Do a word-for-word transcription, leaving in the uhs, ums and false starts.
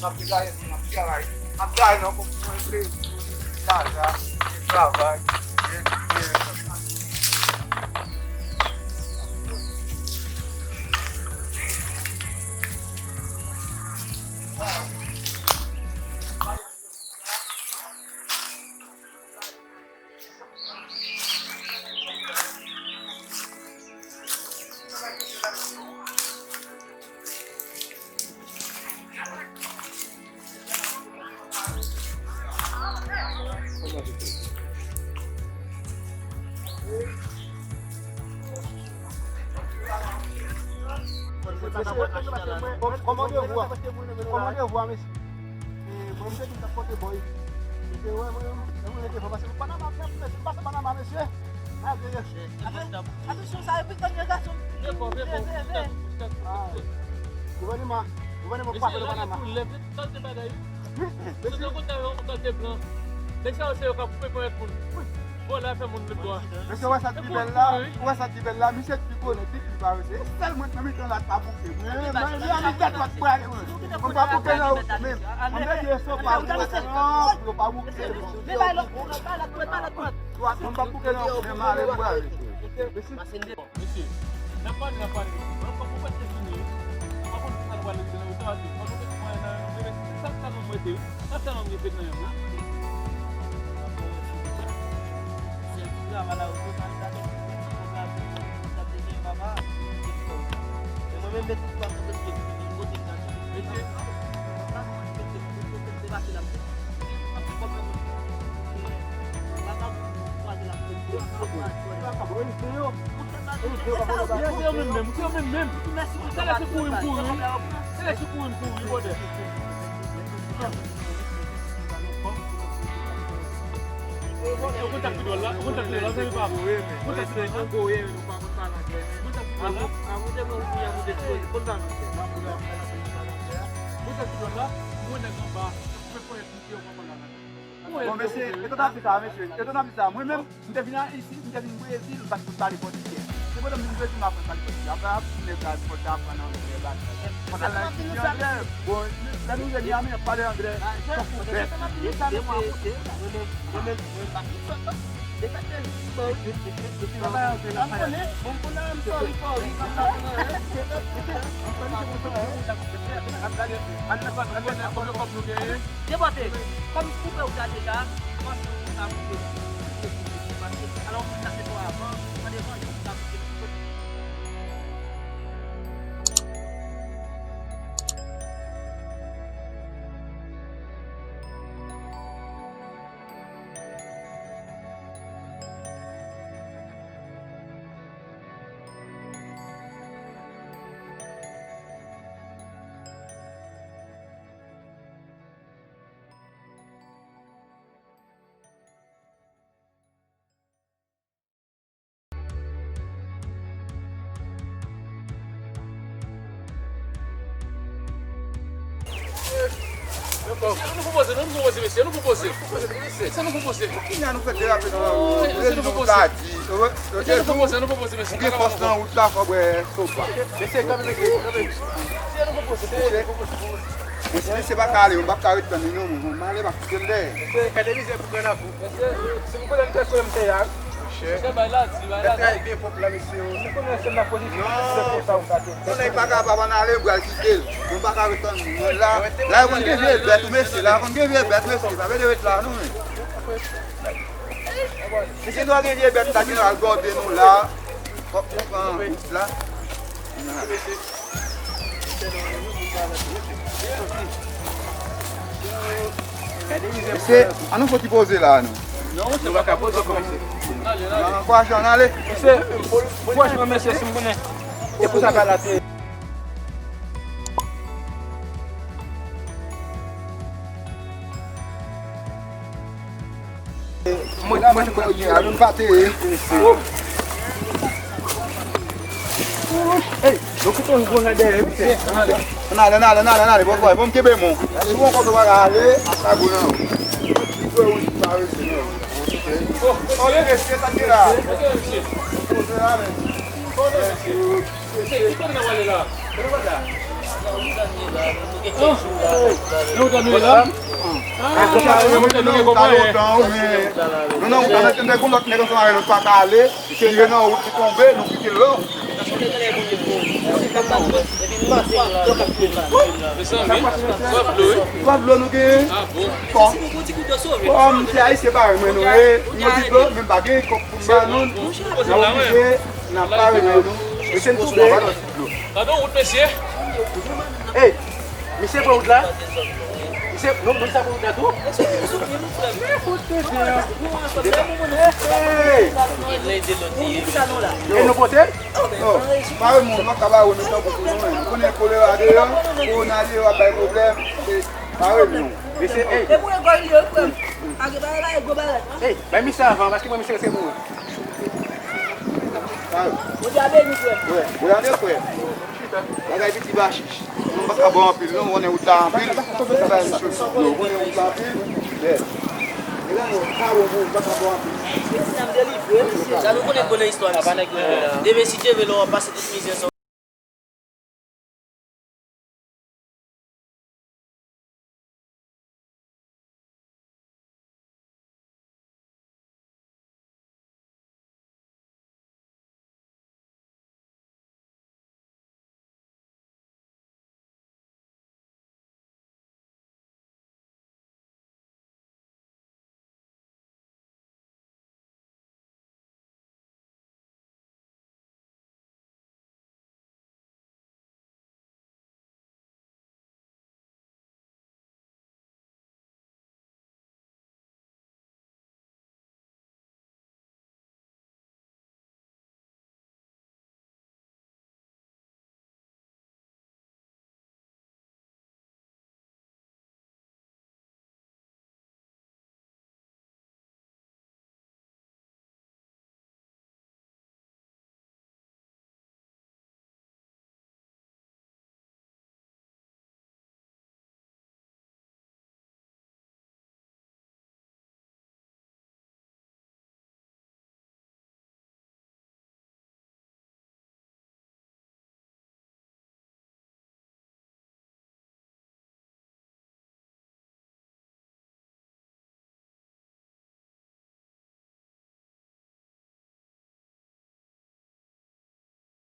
N ap travay, n ap travay. N ap travay nan konprann travay, travay. Kòman de vwa? Kòman de vwa, mesye? E, mwen, m te di m t ap pote bòy. Mesye, wè, mwen, mwen, mwen rete fò, paske Panama, mesye, pase Panama, mesye. Ate, ate, atansyon, sa e pikan, gason. Veye, veye, veye. Ah. Gouvènman, gouvènman frape nan Panama. Mesye, wè sa ki pi bèl la, wè sa ki pi bèl la, misye ki pi konnen, ki pi parese. E sèl mwen nan mitan la k pa bouke. Mwen, mwen, mwen, mwen, mwen, mwen pa bouke nan wout, men. Mwen, mwen, mwen, mwen pa bouke, non, yo pa bouke, non. Dwat, mwen pa bouke nan wout, men mwen ale pou ale. Mesye. Mesye, n ap pale, n ap pale. Mwen, mwen, mwen pa t fini. Mwen pa konn sa nou pral di nan retard. Mwen, nou mete mwen nan, nan, nan, sa, sa nou mete. Sa, sa nou mete nan yon. Sèl ti travay la, ou konn al gade, ou konn al gade, ou konn al gade, papa. E mwen menm, mete tout pase prèske vin kote m gade. Mesye. Papa, mwen mete, mete, mete, mete, mete, mete, mete, Mesye, se yo menm menm, se yo menm menm. Se lè se kouri m kouri wi. Se lè se kouri m kouri, bòdè. Yo kontak pi dwòl la, yo kontak pi dwòl la, se pa. Kontak pi dwòl la. Kontak pi dwòl la. Kontak pi dwòl la. Mwen nèg anba. Bon, mesye, etan n ap di sa, mesye, etan n ap di sa, mwen menm, m te vin a isi, m te vin Brezil, paske m pale pòtigè. Se pandan m vin Brezil, m aprann pale pòtigè. Apre, ap vin Brezil, pòtigè, aprann anglè, bagay. Mwen al nan etidye anglè. Bon, lè nou rive Miami, n ap pale anglè. Tankou bèf. Depòte. Kòm koupe ou ta deja, m panse ou ta koupe. Alò, ou ta se bò avan, mande manje, ou ta koupe. Mesye, nou pwopoze, nou pwopoze, mesye, nou pwopoze. Mesye, nou pwopoze. Kounya nou fè derape nan lari, nou ta di. Mesye, nou pwopoze, nou pwopoze, mesye. Ou gen fòs nan wout la, fò bwè sopa. Mesye, kanpe, mesye, kanpe. Mesye, nou pwopoze, nou pwopoze, nou pwopoze. Mesye, misye pa ka ale, m p ap ka ret tann li non, mwen. M ale, m ap kite l dèyè. Mesye, gade mizè pou grann afou. Mesye, si w konnen m fè sou M T A. Mesye, bay la, di, bay la, di. Mesye, bay la, di. Ou konnen se nan pozisyon se konsa ou ka te. Non, nèg pa ka, papa, n ale, m pral kite l. Mwen pa ka ret tann li. Mwen la, la, yo konn gen vye bèt, wi, mesye. La, yo konn gen vye bèt, mesye. Pa vle ret la, non, men. Mesye, nou gen vye bèt la ki al gòde nou la. Fòk nou pran wout la. Mesye, an nou foti poze la, nou. Non, se pa ka poze kòmsi. Nan ankouraje, ann ale. Mesye, franchman, mesye, si m konnen, e pou sa ka la te. Mwen, mwen, mwen, mwen, mwen, mwen, pate. Hey, yo kite yon gwo nan dèyè, wi. Ann ale, ann ale, ann ale, ann ale, bon, bon, bon, kenbe mon. Si bon kote w ale, sa gwo nan. Li fè wi, pa rete, non. Oh, oh, mesye, sa ki la. Poze la, men. Mesye, ki kote n ap ale la? Kote n ap ale la? Yo, w tande la? Mwen te nan wout la, wi, men nou nan wout la, men te gen lòt nèg ansanm avè nou pa ka ale. Misye rive nan wout li tonbe, nou kite l la. Mezanmi, twòp dlo, wi. Twòp dlo nou genyen. Bon. Kòm se Ayisyen parèy mwen nou ye, nou di dlo, men m pa gen kòb pou m ba nou, n a oblije, n a pare men nou. Mesye, n tou bon, pa nan ti dlo. Gade yon wout, mesye. Ey, misye pran wout la. Misye, non, non, sa pran wout la tou. Hey! E nou pote? Non, pa wè moun, nou pa ka ba wè nou tankou pou nou menm. Ou konnen kolera deyò, kowona deyò ap bay pwoblèm. E pa wè nou. Mesye, ey. E pou egòl yo, frè m. Ake pa la, e gwo bagay. Ey, bay misye avan, paske mwen, misye, se pou ou. Pa wè. Bondye a beni, frè m. Wè, wè, ade, frè. Bagay piti bachich. Nou pa ka bò anpil, non, ou konnen wout la anpil. Sa bay misye. Yo, ou konnen wout la anpil. Yeah. E la, yo, ka bon pou ou, pa ka bò anpil. Sa nou konnen konnen istwa misye. Demen, si Dye vle, lè w ap pase tout mizè sa.